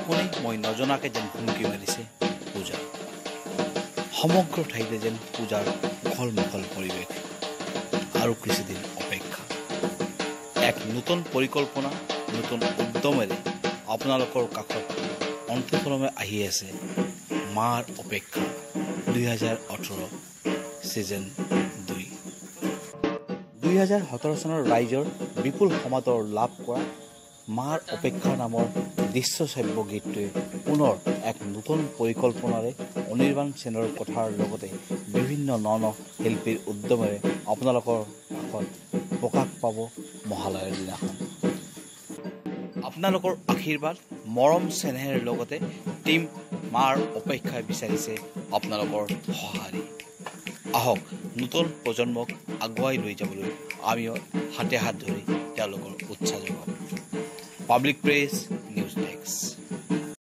আপুনি মই নজনাকে যেন ভুমুকি মাৰিছে পূজা। সমগ্ৰ ঠাইতে যেন পূজাৰ উখল মাখল পৰিৱেশ। আৰু কিছুদিন অপেক্ষা। এক নতুন পৰিকল্পনা, নতুন উদ্যমেৰে আপোনালোকৰ কাষত অন্তঃক্ৰমে আহি আছে মাৰ অপেক্ষা 2018 ছিজন 2। 2017 চনৰ ৰাইজৰ বিপুল সমাদৰ লাভ কৰা মাৰ অপেক্ষা নামৰ দৃশ্যশ্ৰাব্য গীতটোৱে পুনৰ এক নতুন পৰিকল্পনাৰে অনিৰ্বাণ সেনৰ কথাৰ লগতে বিভিন্ন ন ন শিল্পীৰ উদ্যমেৰে আপোনালোকৰ কাষত প্ৰকাশ পাব মহালয়াৰ দিনাখন। আপোনালোকৰ আশীৰ্বাদ, মৰম চেনেহৰ লগতে টীম মাৰ অপেক্ষাই বিচাৰিছে আপোনালোকৰ সঁহাৰি। আহক নতুন প্ৰজন্মক আগুৱাই লৈ যাবলৈ আমিও হাতে হাত ধৰি তেওঁলোকৰ উৎসাহ যোগাওঁ। Public press,